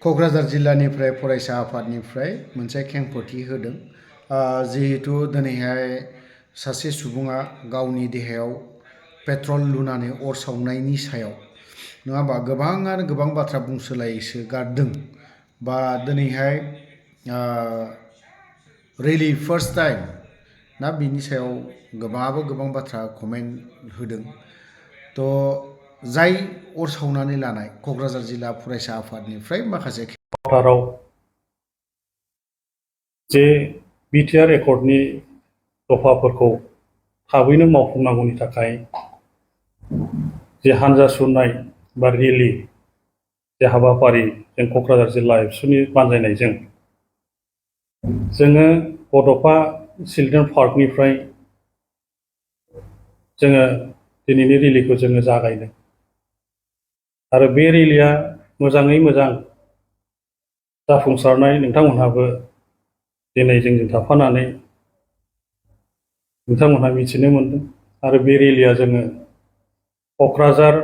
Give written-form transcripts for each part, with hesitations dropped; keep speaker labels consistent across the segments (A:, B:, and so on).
A: क'क्राझार जिल्लानिफ्राय फरायसा आफादनिफ्राय मोनसे खेंफोरथि होदों। जिहेतु दिनैहाय सासे सुबुङा गावनि देहायाव पेट्रल लुनानै अर सावनायनि सायाव नङा होमबा गोबां बाथ्रा बुंसोलायसो गारदों बा दिनैहाय रियेलि फार्स्ट टाइम ना बिनि सायाव गोबां बाथ्रा कमेन्ट होदों। थ' जाय अर सावनानै लानाय क'क्राझार जिल्ला फरायसा आफादनिफ्राय माखासे
B: फोथाराव जे बिटिआर एकर्डनि दफाफोरखौ थाबैनो मावफुंनांगौनि थाखाय जे हानजा सुरनाय बा रेलि जे हाबाफारि जों क'क्राझार जिल्ला एबसुनि बानजायनायजों जोङो बड'फा चिल्ड्रेन पार्कनिफ्राय जोङो दिनैनि रेलिखौ जोङो जागायदों आरो बे रेलिया मोजाङै मोजां जाफुंसारनाय नोंथांमोनहाबो दिनै जोंजों थाफानानै नोंथांमोनहा मिथिनो मोनदों आरो बे रेलिया जोङो क'क्राझार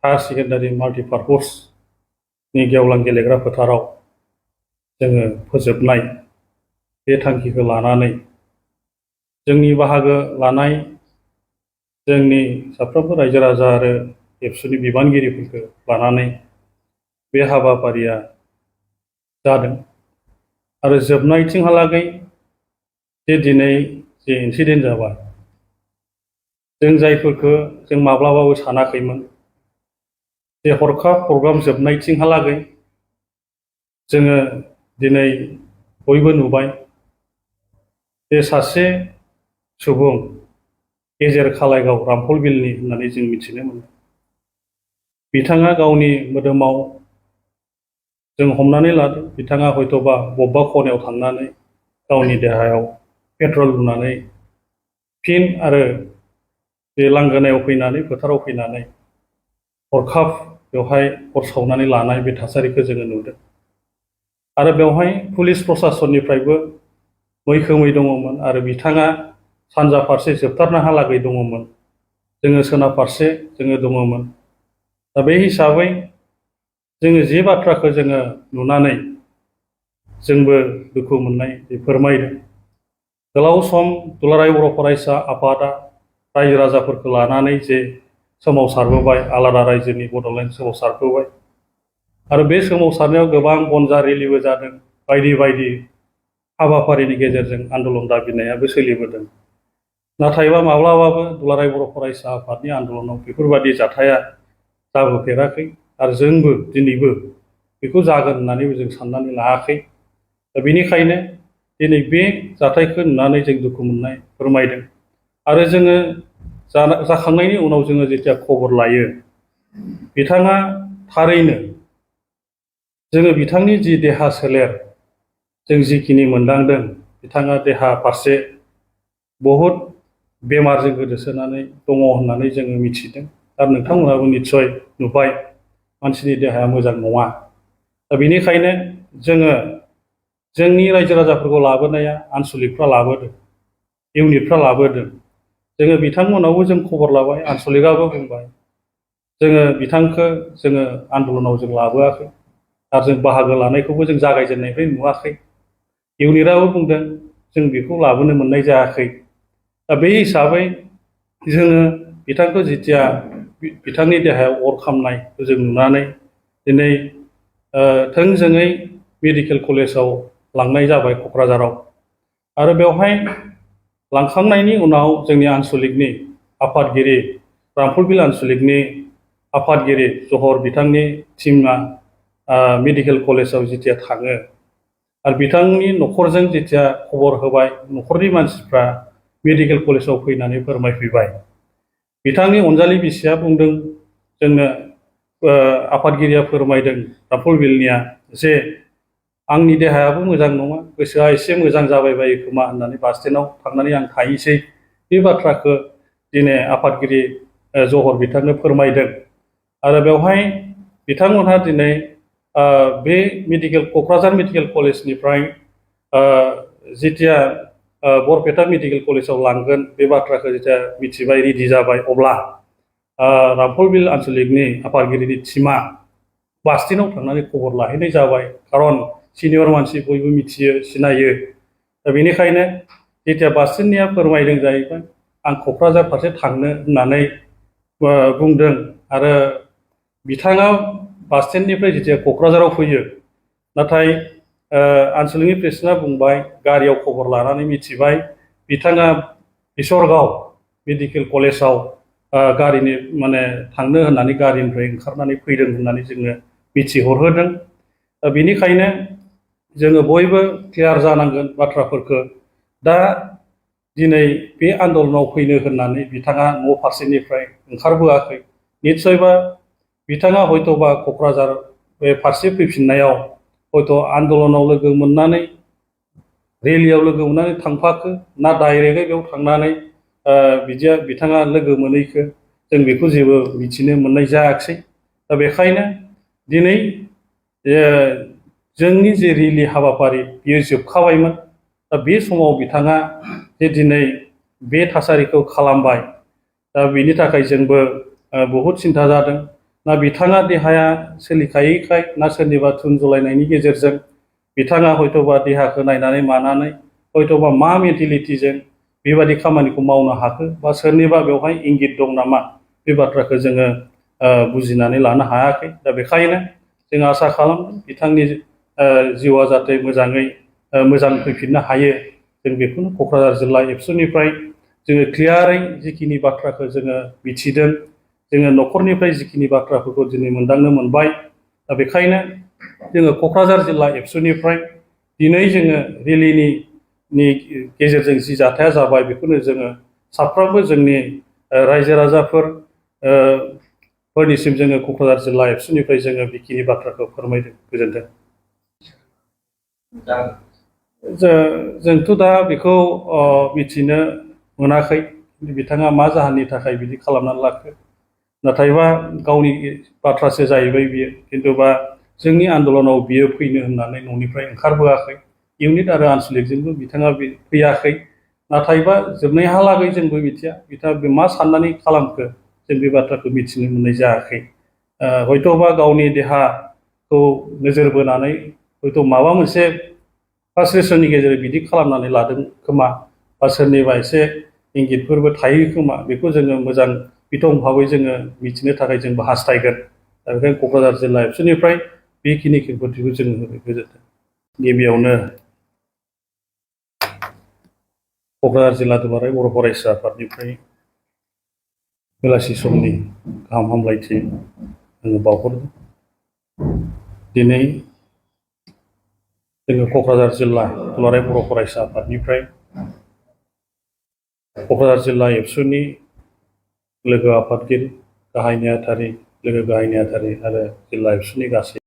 B: हायार सेकेन्डारि माल्टिपार्पसनि गेवलां गेलेग्रा फोथाराव जोङो फोजोबनाय बे थांखिखौ लानानै जोंनि बाहागो लानाय जोंनि साफ्रोमबो रायजो राजा आरो एबसुनि बिबानगिरिफोरखौ लानानै बे हाबाफारिया जादों आरो जोबनायथिंहालागै जे दिनै जे इन्सिडेन्ट जाबाय जों जायफोरखौ जों माब्लाबाबो सानाखैमोन जे हरखाब प्रग्राम जोबनायथिंहालागै जोङो दिनै बयबो नुबाय जे सासे सुबुं गेजेर खालायगाव रामफल बिलनि होननानै जों मिथिनो मोनो। बिथाङा गावनि मोदोमाव जों हमनानै लादों बिथाङा हयतोबा बबेबा खनायाव थांनानै गावनि देहायाव पेट्रल लुनानै फिन आरो बे लांगोनायाव फैनानै फोथाराव फैनानै हरखाब बेवहाय अर सावनानै लानाय बे थासारिखौ जोङो नुदों आरो बेवहाय पुलिस प्रसासननिफ्रायबो मैखोमै दङमोन आरो बिथाङा सानजा फारसे जोबथारनाहालागै दङमोन, जोङो सोनाब फारसे जोङो दङमोन। दा बे हिसाबै जोङो जे बाथ्राखौ जोङो नुनानै जोंबो दुखु मोननाय फोरमायदों। गोलाव सम दुलाराय बर' फरायसा आफादा रायजो राजाफोरखौ लानानै जे सोमावसारबोबाय, आलादा रायजोनि बड'लेण्ड सोमावसारबोबाय आरो बे सोमावसारनायाव गोबां बनजा रेलिबो जादों, बायदि हाबाफारिनि गेजेरजों आन्दलन दाबिनायाबो सोलिबोदों। नाथायबा माब्लाबाबो दुलाराय बर' फरायसा आफादनि आन्दलनाव बेफोरबादि जाथाया जाबोफेराखै आरो जोंबो दिनैबो बेखौ जागोन होननानै जों साननानै लायाखै। दा बेनिखायनो दिनै बे जाथायखौ नुनानै जों दुखु मोननाय फोरमायदों आरो जोङो जाखांनायनि उनाव जोङो जेथिया खबर लायो बिथाङा थारैनो जोङो बिथांनि जि देहा सोलेर जों जिखिनि मोनदांदों बिथाङा देहा फारसे बहुद बेमारजों गोदोसोनानै दङ होननानै जोङो मिथिदों आरो नोंथांमोनाबो निस्सय नुबाय मानसिनि देहाया मोजां नङा। दा बेनिखायनो जोङो जोंनि रायजो राजाफोरखौ लाबोनाया आनसलिकफ्रा लाबोदों, इउनिटफ्रा लाबोदों। जोङो बिथांमोनावबो जों खबर लाबाय, आनसलिकआबो बुंबाय जोङो बिथांखौ जोङो आन्दलनाव जों लाबोआखै आरो जों बाहागो लानायखौबो जों जागायजेननायनिफ्राय नुवाखै। इउनिटआबो बुंदों जों बेखौ लाबोनो मोननाय जायाखै। दा बे हिसाबै जोङो बिथांखौ जेथिया बिथांनि देहायाव अर खामनायखौ जों नुनानै दिनै थोंजोङै मेडिकेल कलेजाव लांनाय जाबाय क'क्राझाराव आरो बेवहाय लांखांनायनि उनाव जोंनि आनसलिकनि आफादगिरि रामफलबिल आनसलिकनि आफादगिरि जहर बिथांनि टिमा मेडिकेल कलेजाव जेथिया थाङो आरो बिथांनि न'खरजों जेथिया खबर होबाय, न'खरनि मानसिफ्रा मेडिकेल कलेजाव फैनानै फोरमायफैबाय। बिथांनि अनजालि बिसिया बुंदों जोंनो आफादगिरिया फोरमायदों रामफलबिलनिया जे आंनि देहायाबो मोजां नङा, गोसोआ एसे मोजां जाबाय बायो खोमा होननानै बास स्टेन्डआव थांनानै आं थाहैसै। बे बाथ्राखौ दिनै आफादगिरि जहर बिथांनो फोरमायदों आरो बेवहाय बिथांमोनहा दिनै बे क'क्राझार मेडिकेल कलेजनिफ्राय जेथिया बरपेटा मेडिकेल कलेजाव लांगोन बे बाथ्राखौ जेथिया मिथिबाय, रेडि जाबाय, अब्ला रामफलबिल आनसलिकनि आफादगिरिनि टिमा बास स्टेन्डआव थांनानै खबर लाहैनाय जाबाय खारन सिनियर मानसि बयबो मिथियो सिनायो दा बेनिखायनो जेथिया बास स्टेन्डनिया फोरमायदों जाहैबाय आं क'क्राझार फारसे थांनो होननानै बुंदों आरो बिथाङा बास स्टेन्डनिफ्राय जेथिया क'क्राझाराव फैयो नाथाय आनसलिकनि प्रेसिडेन्टआ बुंबाय गारियाव खबर लानानै मिथिबाय बिथाङा बिसरगाव मेडिकेल कलेजाव गारिनि माने थांनो होननानै गारिनिफ्राय ओंखारनानै फैदों होननानै जोङो मिथिहरहोदों दा बेनिखायनो जोङो बयबो क्लियार जानांगोन बाथ्राफोरखौ दा दिनै बे आन्दलनाव फैनो होननानै बिथाङा न' फारसेनिफ्राय ओंखारबोआखै निस्सयबा बिथाङा हयत'बा क'क्राझार बे फारसे फैफिननायाव हयथ' आन्दलनाव लोगो मोननानै रेलियाव लोगो मोननानै थांफाखो ना डाइरेक्टयै बेयाव थांनानै बिदिया बिथाङा लोगो मोनैखो जों बेखौ जेबो मिथिनो मोननाय जायाखिसै दा बेखायनो दिनै जोंनि जे रेलि हाबाफारि बियो जोबखाबायमोन दा बे समाव बिथाङा जे दिनै बे थासारिखौ खालामबाय दा बेनि थाखाय जोंबो बहुद सिन्था जादों ना बिथाङा देहाया सोलिखायैखाय ना सोरनिबा थुनजुलायनायनि गेजेरजों बिथाङा हयत'बा देहाखौ नायनानै मानानै हयत'बा मा मेन्टेलिटिजों बेबादि खामानिखौ मावनो हाखो बा सोरनिबा बेवहाय इंगित दं नामा बे बाथ्राखौ जोङो बुजिनानै लानो हायाखै दा बेखायनो जों आसा खालामदों बिथांनि जिउआ जाहाथे मोजाङै मोजां फैफिननो हायो जों बेखौनो क'क्राझार जिल्ला एबसुनिफ्राय जोङो क्लियारै जिखिनि बाथ्राखौ जोङो मिथिदों जोङो न'खरनिफ्राय जिखिनि बाथ्राफोरखौ दिनै मोनदांनो मोनबाय दा बेखायनो जोङो क'क्राझार जिल्ला एबसुनिफ्राय दिनै जोङो रेलिनि गेजेरजों जि जाथाया जाबाय बेखौनो जोङो साफ्रोमबो जोंनि रायजो राजाफोर फोरनिसिम जोङो क'क्राझार जिल्ला एबसुनिफ्राय जोङो बेखिनि बाथ्राखौ फोरमायदों गोजोन्थों जोंथ' दा बेखौ मिथिनो मोनाखै बिथाङा मा जाहोननि थाखाय बिदि खालामनानै लाखो नाथायबा गावनि बाथ्रासो जाहैबाय बियो खिन्थुबा जोंनि आन्दलनाव बियो फैनो होननानै न'निफ्राय ओंखारबोआखै इउनिट आरो आनसलिकजोंबो बिथाङा फैयाखै नाथायबा जोबनायहालागै जोंबो मिथिया बिथाङा मा साननानै खालामखो जों बे बाथ्राखौ मिथिनो मोननाय जायाखै हयत'बा गावनि देहाखौ नोजोर बोनानै हयथ' माबा मोनसे फ्रास्ट्रेसननि गेजेरजों बिदि खालामनानै लादों खोमा बा सोरनिबा एसे इंगितफोरबो थायो खोमा बेखौ जोङो मोजां बिथं भाबै जोङो मिथिनो थाखाय जोंबो हास्थायगोन दा बेखायनो क'क्राझार जिल्ला एबसुनिफ्राय बेखिनि खेंफोरथिखौ जोङो होबाय गोजोन्थों गिबियावनो क'क्राझार जिल्ला दुलाराय बर' फरायसा आफादनिफ्राय बेलासि समनि गाहाम हामलायथि आङो बावहरदों दिनै जोङो क'क्राझार जिल्ला दुलाराय बर' फरायसा आफादनिफ्राय क'क्राझार जिल्ला एबसुनि लोगो आफादगिरि गाहाय नेहाथारि लोगो गाहाय नेहाथारि आरो जिल्ला एबसुनि गासै